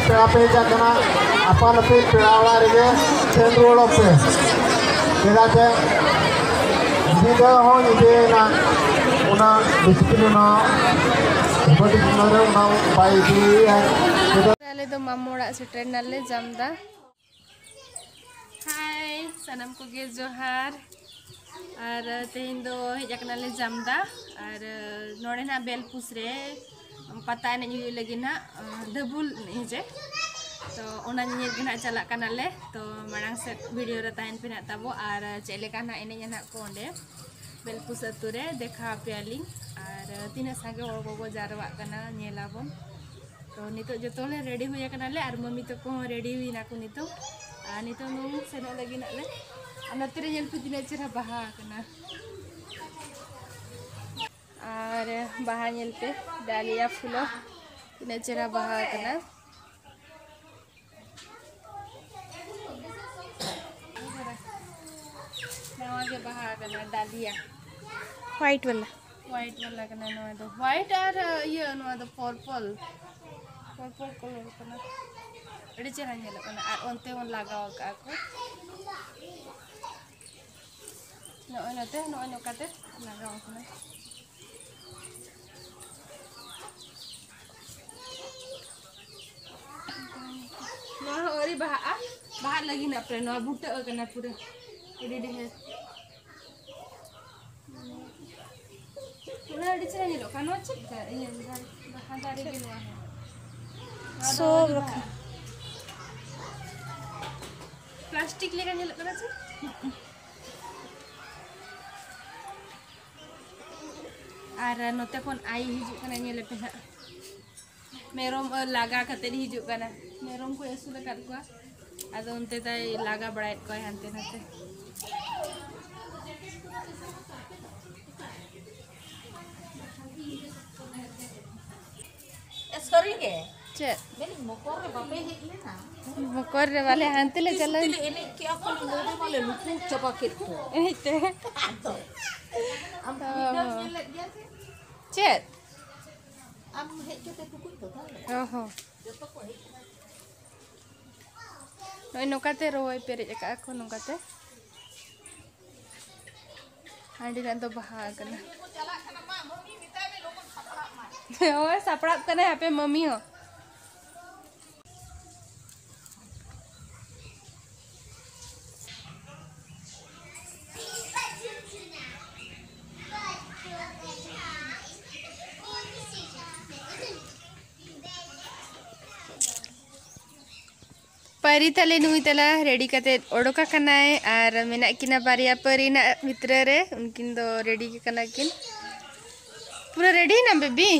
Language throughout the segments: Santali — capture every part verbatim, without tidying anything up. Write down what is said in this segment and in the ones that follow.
ᱯᱮᱲᱟ ᱯᱮ ᱦᱮᱡ ᱟᱠᱟᱱᱟ, ᱟᱯᱟᱱ ᱟᱹᱯᱤᱱ ᱯᱮᱲᱟ ᱚᱲᱟᱜ ᱨᱮᱜᱮ ᱥᱮᱱ ᱨᱩᱣᱟᱹᱲᱚᱜ ᱯᱮ᱾ ᱪᱮᱫᱟᱜ ᱥᱮ ᱧᱤᱫᱟᱹ ᱦᱚᱸ ᱧᱤᱫᱟᱹᱭᱮᱱᱟ, ᱚᱱᱟ ᱰᱤᱥᱤᱯᱞᱤᱱ ᱦᱚᱸ ᱵᱟᱹᱲᱤᱡ ᱚᱱᱟ ᱨᱮ ᱚᱱᱟ ᱵᱟᱭ ᱤᱫᱤᱭᱮᱫᱼᱟ᱾ ᱟᱞᱮ ᱫᱚ ᱢᱟᱢᱚ ᱚᱲᱟᱜ ᱥᱮᱴᱮᱨ ᱱᱟᱞᱮ ᱡᱟᱢᱫᱟ᱾ ᱦᱟᱭ, ᱥᱟᱱᱟᱢ ᱠᱚᱜᱮ ᱡᱚᱦᱟᱨ᱾ ᱟᱨ ᱛᱮᱦᱮᱧ ᱫᱚ ᱦᱮᱡ ᱟᱠᱟᱱᱟᱞᱮ ᱡᱟᱢᱫᱟ᱾ ᱟᱨ ᱱᱚᱰᱮ ᱱᱟᱜ ᱵᱮᱞᱯᱩᱥ ᱨᱮ ᱯᱟᱛᱟ ᱮᱱᱮᱡ ᱦᱩᱭᱩᱜ ᱞᱟᱹᱜᱤᱫ ᱱᱟᱜ, ᱰᱟᱹᱵᱩᱞ ᱮᱱᱮᱡ ᱦᱮᱸᱥᱮ᱾ ᱛᱚ ᱚᱱᱟ ᱧᱮᱧᱮᱞ ᱜᱮ ᱱᱟᱜ ᱪᱟᱞᱟᱜ ᱠᱟᱱᱟᱞᱮ᱾ ᱛᱚ ᱢᱟᱲᱟᱝ ᱥᱮᱫ ᱵᱷᱤᱰᱤᱭᱳ ᱨᱮ ᱛᱟᱦᱮᱱ ᱯᱮ ᱱᱟᱜ ᱛᱟᱵᱚ, ᱟᱨ ᱪᱮᱫ ᱞᱮᱠᱟ ᱱᱟᱜ ᱮᱱᱮᱡ ᱱᱟᱜ ᱠᱚ ᱚᱸᱰᱮ ᱵᱮᱞᱯᱩᱥ ᱟᱹᱛᱩ ᱨᱮ ᱫᱮᱠᱷᱟᱣ ᱟᱯᱮᱭᱟᱞᱤᱧ᱾ ᱟᱨ ᱛᱤᱱᱟᱹᱜ ᱥᱟᱸᱜᱮ ᱦᱚᱲ ᱠᱚᱠᱚ ᱡᱟᱨᱣᱟᱜ ᱠᱟᱱᱟ ᱧᱮᱞ ᱟᱵᱚᱱ᱾ ᱛᱚ ᱱᱤᱛᱚᱜ ᱡᱚᱛᱚ ᱞᱮ ᱨᱮᱰᱤ ᱦᱩᱭ ᱟᱠᱟᱱᱟᱞᱮ ᱟᱨ ᱢᱟᱹᱢᱤ ᱛᱟᱠᱚ ᱦᱚᱸ ᱨᱮᱰᱤ ᱦᱩᱭ ᱱᱟᱠᱚ ᱱᱤᱛᱚᱜ᱾ ᱟᱨ ᱱᱤᱛᱚᱜ ᱫᱚ ᱥᱮᱱᱚᱜ ᱞᱟᱹᱜᱤᱫ ᱱᱟᱜ ᱞᱮ᱾ ᱟᱨ ᱱᱚᱛᱮ ᱨᱮ ᱧᱮᱞ ᱯᱮ ᱛᱤᱱᱟᱹᱜ ᱪᱮᱦᱨᱟ ᱵᱟᱦᱟ ᱟᱠᱟᱱᱟ᱾ ᱟᱨ ᱵᱟᱦᱟ ᱧᱮᱞ ᱯᱮ, ᱰᱟᱞᱤᱭᱟ ᱯᱷᱩᱞ ᱛᱤᱱᱟᱹᱜ ᱪᱮᱦᱨᱟ ᱵᱟᱦᱟ ᱟᱠᱟᱱᱟ᱾ ᱱᱟᱣᱟ ᱜᱮ ᱵᱟᱦᱟ ᱟᱠᱟᱱᱟ ᱰᱟᱞᱤᱭᱟ᱾ ᱦᱳᱣᱟᱭᱤᱴ ᱵᱟᱞᱟ᱾ ᱦᱳᱣᱟᱭᱤᱴ ᱵᱟᱞᱟ ᱠᱟᱱᱟ ᱱᱚᱣᱟ ᱫᱚ᱾ ᱦᱳᱣᱟᱭᱤᱴ ᱟᱨ ᱤᱭᱟᱹ, ᱱᱚᱣᱟ ᱫᱚ ᱯᱚᱨᱯᱚᱞ᱾ ᱯᱚᱨᱯᱚᱞ ᱠᱟᱞᱟᱨ ᱠᱟᱱᱟ᱾ ᱟᱹᱰᱤ ᱪᱮᱦᱨᱟ ᱧᱮᱞᱚᱜ ᱠᱟᱱᱟ᱾ ᱟᱨ ᱚᱱᱛᱮ ᱦᱚᱸ ᱞᱟᱜᱟᱣ ᱟᱠᱟᱫᱼᱟ ᱠᱚ᱾ ᱱᱚᱜᱼᱚᱭ ᱱᱚᱛᱮ, ᱱᱚᱜᱼᱚᱭ ᱱᱚᱝᱠᱟᱛᱮ ᱞᱟᱜᱟᱣ ᱟᱠᱟᱱᱟ᱾ ᱱᱚᱣᱟ ᱦᱚᱸ ᱟᱹᱣᱨᱤ ᱵᱟᱦᱟᱜᱼᱟ, ᱵᱟᱦᱟᱜ ᱞᱟᱹᱜᱤᱫ ᱱᱟᱜ ᱯᱮ᱾ ᱱᱚᱣᱟ ᱵᱩᱴᱟᱹᱜ ᱟᱠᱟᱱᱟ ᱯᱩᱨᱟᱹ ᱟᱹᱰᱤ ᱰᱷᱮᱨ᱾ ᱯᱩᱨᱟᱹ ᱟᱹᱰᱤ ᱪᱮᱦᱨᱟ ᱧᱮᱞᱚᱜ ᱠᱟᱱᱟ᱾ ᱱᱚᱣᱟ ᱪᱮᱫ ᱫᱟᱨᱮ? ᱤᱭᱟᱹ, ᱫᱟᱨᱮ, ᱵᱟᱦᱟ ᱫᱟᱨᱮ ᱜᱮ ᱱᱚᱣᱟ ᱦᱚᱸ᱾ ᱱᱚᱣᱟ ᱫᱚ ᱥᱚ ᱟᱹᱣᱨᱤ ᱵᱟᱦᱟᱜᱼᱟ᱾ ᱯᱞᱟᱥᱴᱤᱠ ᱞᱮᱠᱟ ᱧᱮᱞᱚᱜ ᱠᱟᱱᱟ ᱪᱮ? ᱟᱨ ᱱᱚᱛᱮ ᱠᱷᱚᱱ ᱟᱭ ᱦᱤᱡᱩᱜ ᱠᱟᱱᱟ, ᱧᱮᱞᱮᱯᱮ ᱦᱟᱸᱜ᱾ ᱢᱮᱨᱚᱢ ᱞᱟᱜᱟ ᱠᱟᱛᱮᱫ ᱦᱤᱡᱩᱜ ᱠᱟᱱᱟ᱾ ᱢᱮᱨᱚᱢ ᱠᱚ ᱟᱹᱥᱩᱞ ᱟᱠᱟᱫ ᱠᱚᱣᱟ, ᱟᱫᱚ ᱚᱱᱛᱮ ᱫᱚᱭ ᱞᱟᱜᱟ ᱵᱟᱲᱟᱭᱮᱫ ᱠᱚᱣᱟᱭ ᱦᱟᱱᱛᱮ ᱱᱟᱛᱮ᱾ ᱮ, ᱥᱟᱹᱨᱤ ᱜᱮ? ᱪᱮᱫ? ᱢᱮᱱᱫᱟᱹᱧ, ᱢᱚᱠᱚᱨ ᱨᱮ ᱵᱟᱯᱮ ᱦᱮᱡ ᱞᱮᱱᱟ? ᱢᱚᱠᱚᱨ ᱨᱮ ᱵᱟᱞᱮ, ᱦᱟᱱᱛᱮ ᱞᱮ ᱪᱟᱞᱟᱣ ᱞᱮ ᱮᱱᱮᱡ ᱠᱮᱜᱼᱟ ᱠᱚ, ᱞᱟᱹᱭ ᱫᱟᱹᱧ, ᱢᱟᱞᱮ ᱞᱩᱴᱩᱨ ᱪᱟᱵᱟ ᱠᱮᱫ ᱠᱚ᱾ ᱮᱱᱮᱡ ᱛᱮ᱾ ᱟᱫᱚ ᱟᱢ ᱛᱚ ᱠᱩᱲᱤ ᱜᱤᱫᱽᱨᱟᱹ ᱪᱮᱫ? ᱟᱢ ᱦᱮᱡ ᱠᱟᱛᱮ ᱴᱩᱠᱩᱡ ᱫᱚ ᱛᱟᱦᱞᱮ? ᱚ ᱦᱚᱸ᱾ ᱡᱚᱛᱚ ᱠᱚ ᱦᱮᱡ ᱠᱟᱱᱟ᱾ ᱱᱚᱜᱼᱚᱭ ᱱᱚᱝᱠᱟᱛᱮ ᱨᱚᱦᱚᱭ ᱯᱮᱨᱮᱡ ᱟᱠᱟᱫᱼᱟ ᱠᱚ, ᱱᱚᱝᱠᱟᱛᱮ᱾ ᱦᱟᱺᱰᱤ ᱨᱮᱱᱟᱜ ᱫᱚ ᱵᱟᱦᱟ ᱟᱠᱟᱱᱟ᱾ ᱦᱳᱭ, ᱥᱟᱯᱲᱟᱜ ᱠᱟᱱᱟᱭ ᱦᱟᱯᱮ ᱢᱟᱹᱢᱤ ᱦᱚᱸ᱾ ᱯᱟᱹᱨᱤ ᱛᱟᱞᱮ ᱱᱩᱭ ᱛᱟᱞᱟ ᱨᱮᱰᱤ ᱠᱟᱛᱮ ᱚᱰᱚᱠ ᱟᱠᱟᱱᱟᱭ, ᱟᱨ ᱢᱮᱱᱟᱜ ᱠᱤᱱᱟ ᱵᱟᱨᱭᱟ ᱯᱟᱹᱨᱤ ᱱᱟᱜ ᱵᱷᱤᱛᱨᱤ ᱨᱮ, ᱩᱱᱠᱤᱱ ᱫᱚ ᱨᱮᱰᱤ ᱠᱟᱱᱟ ᱠᱤᱱ᱾ ᱯᱩᱨᱟᱹ ᱨᱮᱰᱤ ᱮᱱᱟᱢ ᱵᱮᱵᱤ?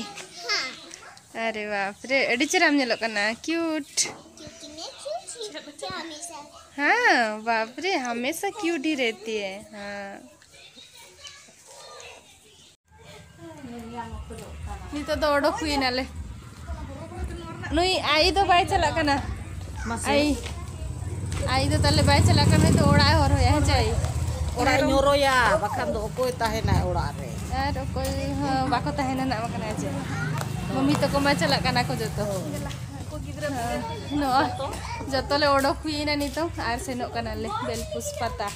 ᱦᱮᱸ᱾ ᱟᱨᱮ ᱵᱟᱯ ᱨᱮ, ᱟᱹᱰᱤ ᱪᱮᱦᱨᱟᱢ ᱧᱮᱞᱚᱜ ᱠᱟᱱᱟ, ᱠᱤᱭᱩᱴ᱾ क्योंकि मैं क्यूट ही हूँ हमेशा। हाँ, बाप रे, हमेशा क्यूट ही रहती है। हाँ। ᱱᱤᱛᱚᱜ ᱫᱚ ᱚᱰᱚᱠ ᱦᱩᱭ ᱱᱟᱞᱮ᱾ ᱱᱩᱭ ᱟᱭ ᱫᱚ ᱵᱟᱭ ᱪᱟᱞᱟᱜ ᱠᱟᱱᱟ᱾ ᱢᱟᱥᱮ᱾ ᱟᱭ, ᱟᱭ ᱫᱚ ᱛᱟᱦᱞᱮ ᱵᱟᱭ ᱪᱟᱞᱟᱜ ᱠᱟᱱᱟ, ᱱᱤᱛᱚᱜ ᱚᱲᱟᱜ ᱮ ᱦᱚᱨᱦᱚᱭᱟ, ᱦᱮᱸ ᱪᱮ ᱟᱭ? ᱚᱲᱟᱜ ᱤᱧ ᱦᱚᱨᱚᱭᱟ, ᱵᱟᱠᱷᱟᱱ ᱫᱚ ᱚᱠᱚᱭ ᱛᱟᱦᱮᱱᱟᱭ ᱚᱲᱟᱜ ᱨᱮ? ᱟᱨ ᱚᱠᱚᱭ ᱦᱚᱸ ᱵᱟᱠᱚ ᱛᱟᱦᱮᱱᱟ ᱱᱟᱜ, ᱵᱟᱠᱷᱟᱱ ᱟᱭ ᱪᱮ? ᱢᱟᱹᱢᱤ ᱛᱟᱠᱚ ᱢᱟ ᱪᱟᱞᱟᱜ ᱠᱟᱱᱟ ᱠᱚ ᱡᱚᱛᱚ᱾ ᱦᱮᱸ, ᱱᱚᱜᱼᱚᱭ ᱡᱚᱛᱚ ᱞᱮ ᱚᱰᱚᱠ ᱦᱩᱭᱱᱟ ᱱᱤᱛᱚᱜ ᱟᱨ ᱥᱮᱱᱚᱜ ᱠᱟᱱᱟᱞᱮ ᱵᱮᱞᱯᱩᱥ ᱯᱟᱛᱟ᱾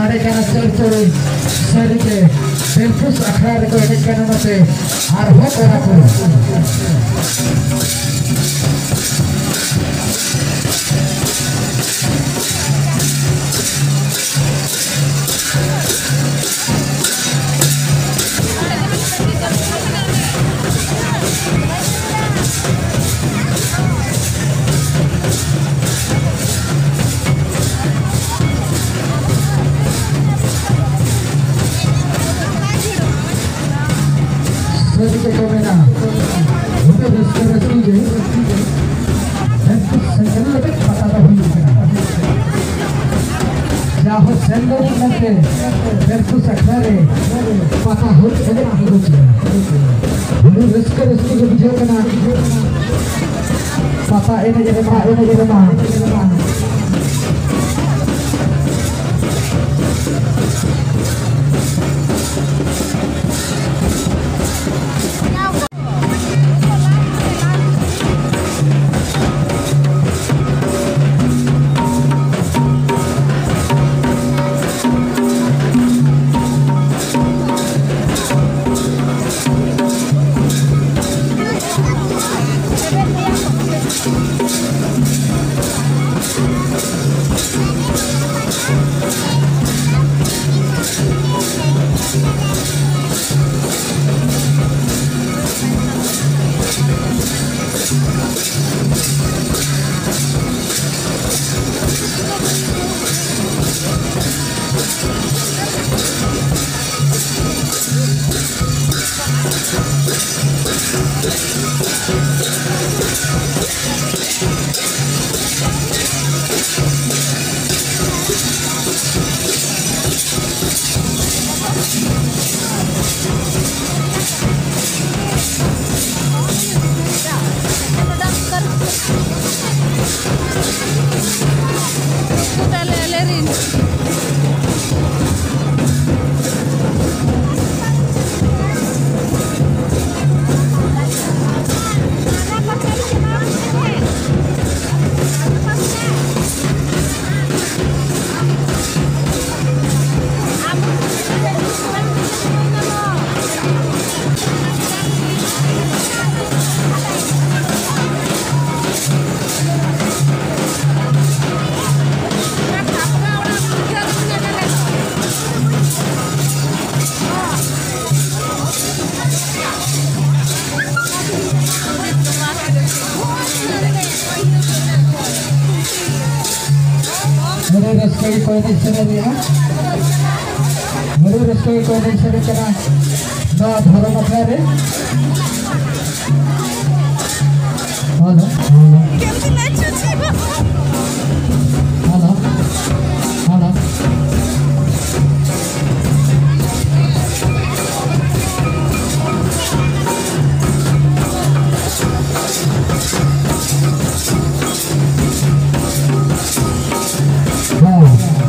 ᱮᱱᱮᱡ ᱠᱟᱱᱟ ᱪᱚᱲ ᱪᱚᱲᱤ, ᱥᱟᱹᱨᱤᱜᱮ ᱵᱮᱞᱯᱩᱥ ᱟᱠᱷᱲᱟ ᱨᱮᱠᱚ ᱮᱱᱮᱡ ᱠᱟᱱᱟ ᱱᱚᱛᱮ ᱟᱨᱦᱚᱸ ᱠᱚᱲᱟ ᱠᱚ᱾ ᱥᱟᱹᱨᱤ ᱜᱮᱠᱚ ᱢᱮᱱᱟ, ᱦᱩᱰᱟᱹ ᱨᱟᱹᱥᱠᱟᱹ ᱨᱟᱹᱥᱠᱤ ᱜᱮ, ᱢᱮᱱᱛᱮ ᱥᱮᱸᱜᱮᱞ ᱞᱮᱵᱮᱫ ᱯᱟᱛᱟ ᱫᱚ ᱦᱩᱭᱩᱜ ᱠᱟᱱᱟ᱾ ᱡᱟᱦᱳ ᱥᱮᱱ ᱫᱚ ᱢᱮᱱᱛᱮ ᱵᱮᱨᱯᱩᱥ ᱟᱠᱷᱲᱟ ᱨᱮ ᱯᱟᱛᱟ ᱦᱩᱭ ᱮᱱᱮᱡ ᱦᱩᱭᱩᱜ ᱠᱟᱱᱟ᱾ ᱦᱩᱰᱟᱹ ᱨᱟᱹᱥᱠᱟᱹ ᱨᱟᱹᱥᱠᱤ ᱜᱮ ᱵᱩᱡᱷᱟᱹᱜ ᱠᱟᱱᱟ᱾ ᱯᱟᱛᱟ ᱮᱱᱮᱡ ᱨᱮᱢᱟ, ᱮᱱᱮᱡ ᱨᱮᱢᱟ᱾ ᱟᱹᱰᱤ ᱨᱟᱹᱥᱠᱟᱹ ᱜᱮᱠᱚ ᱮᱱᱮᱡ ᱥᱮᱨᱮᱧᱮᱜᱼᱟ᱾ ᱟᱹᱰᱤ ᱨᱟᱹᱥᱠᱟᱹ ᱜᱮᱠᱚ ᱮᱱᱮᱡ ᱥᱮᱨᱮᱧ ᱠᱟᱱᱟ ᱱᱚᱣᱟ ᱫᱷᱚᱨᱚᱢ ᱟᱠᱷᱲᱟ ᱨᱮ᱾ Hello, hello, hello. ᱦᱮᱸ᱾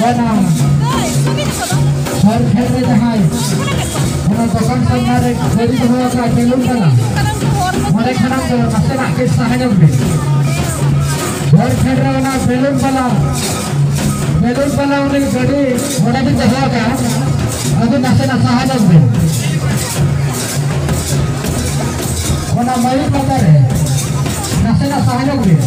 ᱚᱱᱟ ᱥᱚᱨ ᱯᱷᱮᱰ ᱨᱮ ᱡᱟᱦᱟᱸᱭ ᱚᱱᱟ ᱫᱚᱠᱟᱱ ᱥᱟᱢᱱᱟ ᱨᱮ ᱜᱟᱹᱰᱤ ᱫᱚᱦᱚ ᱟᱠᱟᱫ ᱵᱮᱞᱩᱱ ᱵᱟᱞᱟ, ᱚᱸᱰᱮ ᱠᱷᱚᱱᱟᱜ ᱫᱚ ᱱᱟᱥᱮᱱᱟᱜ ᱠᱟᱹᱡ ᱥᱟᱦᱟ ᱧᱚᱜ ᱵᱤᱱ᱾ ᱥᱚᱨ ᱯᱷᱮᱰ ᱨᱮ ᱚᱱᱟ ᱵᱮᱞᱩᱱ ᱵᱟᱞᱟ, ᱵᱮᱞᱩᱱ ᱵᱟᱞᱟ ᱩᱱᱤ ᱜᱟᱹᱰᱤ ᱚᱸᱰᱮ ᱵᱤᱱ ᱫᱚᱦᱚ ᱟᱠᱟᱫᱼᱟ, ᱟᱹᱵᱤᱱ ᱱᱟᱥᱮᱱᱟᱜ ᱥᱟᱦᱟ ᱧᱚᱜ ᱵᱤᱱ᱾ ᱚᱱᱟ ᱢᱟᱹᱭᱩᱨ ᱯᱟᱛᱟ ᱨᱮ ᱱᱟᱥᱮᱱᱟᱜ ᱥᱟᱦᱟ ᱧᱚᱜ ᱵᱤᱱ᱾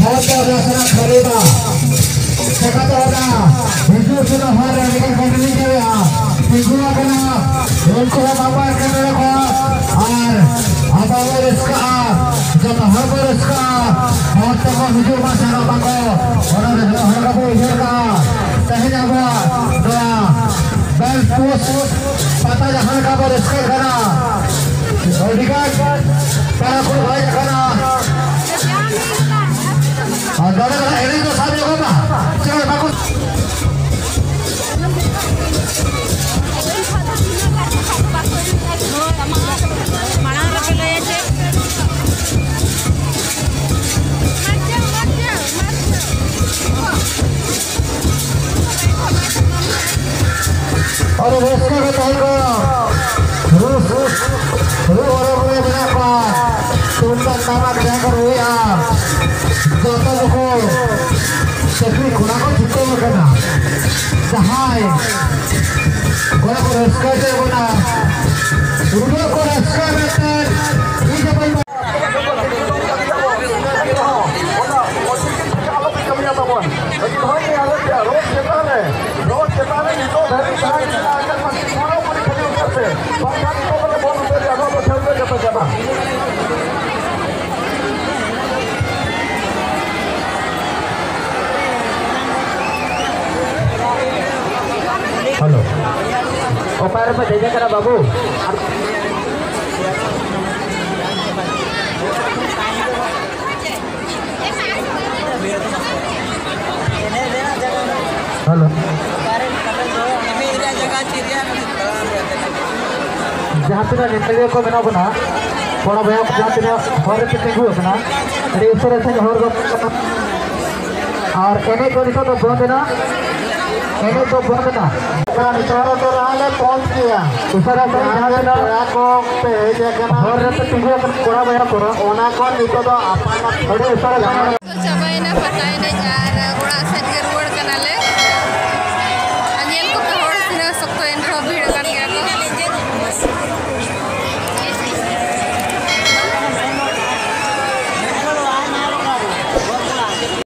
ᱦᱚᱲ ᱠᱚ ᱚᱱᱟ ᱥᱟᱞᱟᱜ ᱠᱷᱟᱹᱞᱤ ᱫᱟ᱾ ᱪᱮᱠᱟᱛᱮ ᱚᱱᱟ ᱦᱤᱡᱩᱜ ᱥᱮᱱᱚᱜ ᱦᱚᱨ ᱨᱮ ᱟᱹᱰᱤᱜᱟᱱ ᱜᱟᱹᱰᱤ ᱞᱤᱧ ᱧᱮᱞᱮᱜᱼᱟ᱾ ᱩᱱᱠᱩ ᱦᱚᱸ ᱵᱟᱵᱟ ᱮᱴᱠᱮᱴᱚᱬᱮ ᱠᱚ ᱟᱨ ᱟᱵᱚ ᱵᱚ ᱨᱟᱹᱥᱠᱟᱹᱜᱼᱟ, ᱡᱚᱛᱚ ᱦᱚᱲ ᱠᱚ ᱨᱟᱹᱥᱠᱟᱹᱜᱼᱟ᱾ ᱦᱚᱲ ᱛᱮᱠᱚ ᱦᱤᱡᱩᱜ ᱢᱟ, ᱥᱮᱱᱚᱜ ᱢᱟᱠᱚ, ᱚᱱᱟ ᱫᱚ ᱡᱚᱛᱚ ᱦᱚᱲ ᱜᱮᱵᱚ ᱩᱭᱦᱟᱹᱨ ᱠᱟᱜᱼᱟ᱾ ᱛᱮᱦᱮᱧ ᱟᱵᱚᱣᱟᱜ ᱱᱚᱣᱟ ᱵᱮᱞ ᱯᱳᱥᱴ ᱯᱟᱛᱟ ᱡᱟᱦᱟᱸ ᱞᱮᱠᱟ ᱵᱚ ᱨᱟᱹᱥᱠᱟᱹᱜ ᱠᱟᱱᱟ, ᱟᱹᱰᱤᱜᱟᱱ ᱯᱮᱲᱟ ᱠᱚ ᱦᱮᱡ ᱟᱠᱟᱱᱟ᱾ ᱟᱨ ᱱᱚᱰᱮ ᱫᱚ ᱮᱱᱮᱡ ᱫᱚ ᱥᱟᱵ ᱮᱦᱚᱵᱟ᱾ ᱪᱮᱫ ᱵᱟᱠᱚ ᱢᱟᱲᱟᱝ ᱨᱮᱯᱮ ᱞᱟᱹᱭᱟ ᱪᱮᱫ? ᱟᱹᱰᱤ ᱨᱟᱹᱥᱠᱟᱹ ᱜᱮ ᱛᱟᱦᱮᱸ ᱠᱟᱱᱟ᱾ ᱨᱩ, ᱨᱩ, ᱨᱩ ᱦᱚᱨᱚ ᱵᱚᱨᱚ ᱢᱮᱱᱟᱜ ᱠᱚᱣᱟ᱾ ᱛᱩᱢᱫᱟᱜ ᱴᱟᱢᱟᱠ ᱡᱟᱦᱟᱸ ᱠᱚ ᱨᱩᱭᱮᱫᱼᱟ, ᱡᱚᱛᱚ ᱜᱮᱠᱚ ᱪᱟᱹᱠᱨᱤ ᱠᱚᱲᱟ ᱠᱚ ᱪᱷᱩᱴᱟᱹᱣ ᱟᱠᱟᱱᱟ᱾ ᱡᱟᱦᱟᱸᱭ ᱠᱚᱲᱟ ᱠᱚ ᱨᱟᱹᱥᱠᱟᱹ ᱦᱚᱪᱚᱭᱮᱫ ᱵᱚᱱᱟ, ᱩᱱᱟᱹᱜ ᱠᱚ ᱨᱟᱹᱥᱠᱟᱹ ᱢᱮᱱᱛᱮ ᱤᱧ ᱫᱚ ᱵᱟᱹᱧ ᱵᱟᱲᱟᱭᱟ᱾ ᱚᱱᱟ ᱚᱪᱤᱠᱤ ᱴᱷᱤᱠᱟ ᱟᱞᱚᱯᱮ ᱠᱟᱹᱢᱤᱭᱟ ᱛᱟᱵᱚᱱ᱾ ᱞᱮᱠᱤᱱ ᱦᱚᱭ ᱜᱮ ᱟᱞᱚ ᱪᱮᱫ ᱨᱳᱰ ᱪᱮᱛᱟᱱ ᱨᱮ, ᱨᱳᱰ ᱪᱮᱛᱟᱱ ᱨᱮ ᱱᱤᱛᱚᱜ ᱫᱷᱟᱹᱵᱤᱡ ᱡᱟᱦᱟᱸ ᱢᱮᱱᱟᱜ ᱟᱠᱟᱫ ᱢᱟ ᱯᱩᱨᱟᱹᱯᱩᱨᱤ ᱠᱷᱟᱹᱞᱤ ᱩᱛᱟᱹᱨ ᱯᱮ, ᱵᱟᱝᱠᱷᱟᱱ ᱱᱤᱛᱚᱜ ᱫᱚᱞᱮ ᱵᱚᱱᱫ ᱩᱛᱟᱹᱨᱮᱜᱼᱟ, ᱱᱚᱣᱟ ᱫᱚ ᱴᱷᱟᱹᱣᱠᱟᱹ ᱠᱟᱛᱷᱟ ᱠᱟᱱᱟ᱾ ᱦᱮᱞᱳ, ᱚᱠᱟ ᱨᱮᱯᱮ ᱫᱮᱡ ᱟᱠᱟᱱᱟ ᱵᱟᱹᱵᱩ? ᱦᱮᱞᱳ᱾ ᱡᱟᱦᱟᱸ ᱛᱤᱱᱟᱹᱜ ᱧᱮᱧᱮᱞᱤᱭᱟᱹ ᱠᱚ ᱢᱮᱱᱟᱜ ᱵᱚᱱᱟ, ᱠᱚᱲᱟ ᱵᱚᱭᱦᱟ ᱠᱚ ᱡᱟᱦᱟᱸ ᱛᱤᱱᱟᱹᱜ ᱦᱚᱨ ᱨᱮᱯᱮ ᱛᱤᱸᱜᱩ ᱟᱠᱟᱱᱟ, ᱟᱹᱰᱤ ᱩᱥᱟᱹᱨᱟ ᱥᱟᱺᱦᱤᱡ ᱦᱚᱨ ᱫᱚ, ᱟᱨ ᱮᱱᱮᱡ ᱫᱚ ᱱᱤᱛᱚᱜ ᱫᱚ ᱵᱚᱱᱫ ᱮᱱᱟ, ᱮᱱᱮᱡ ᱫᱚ ᱵᱚᱱᱫ ᱮᱱᱟ᱾ ᱱᱤᱛᱚᱜ ᱫᱚ ᱱᱟᱦᱟᱜ ᱞᱮ ᱵᱚᱱᱫ ᱜᱮᱭᱟ᱾ ᱩᱥᱟᱹᱨᱟ ᱥᱟᱺᱦᱤᱡ ᱡᱟᱦᱟᱸ ᱡᱟᱦᱟᱸ ᱛᱤᱱᱟᱹᱜ ᱯᱮᱲᱟ ᱠᱚ ᱯᱮ ᱦᱮᱡ ᱟᱠᱟᱱᱟ, ᱦᱚᱨ ᱨᱮᱯᱮ ᱛᱤᱸᱜᱩ ᱟᱠᱟᱱᱟ ᱠᱚᱲᱟ ᱵᱚᱭᱦᱟ ᱠᱚ, ᱚᱱᱟ ᱠᱚ ᱱᱤᱛᱚᱜ ᱫᱚ ᱟᱯᱟᱱ ᱟᱹᱯᱤᱱ ᱟᱹᱰᱤ ᱩᱥᱟᱹᱨᱟ ᱡᱟᱦᱟᱸ ᱥᱟᱺᱦᱤᱡ᱾ ᱪᱟᱵᱟᱭᱮᱱᱟ ᱯᱟᱛᱟ ᱮᱱᱮᱡ ᱟᱨ ᱚᱲᱟᱜ ᱥᱮᱫ ᱜᱮ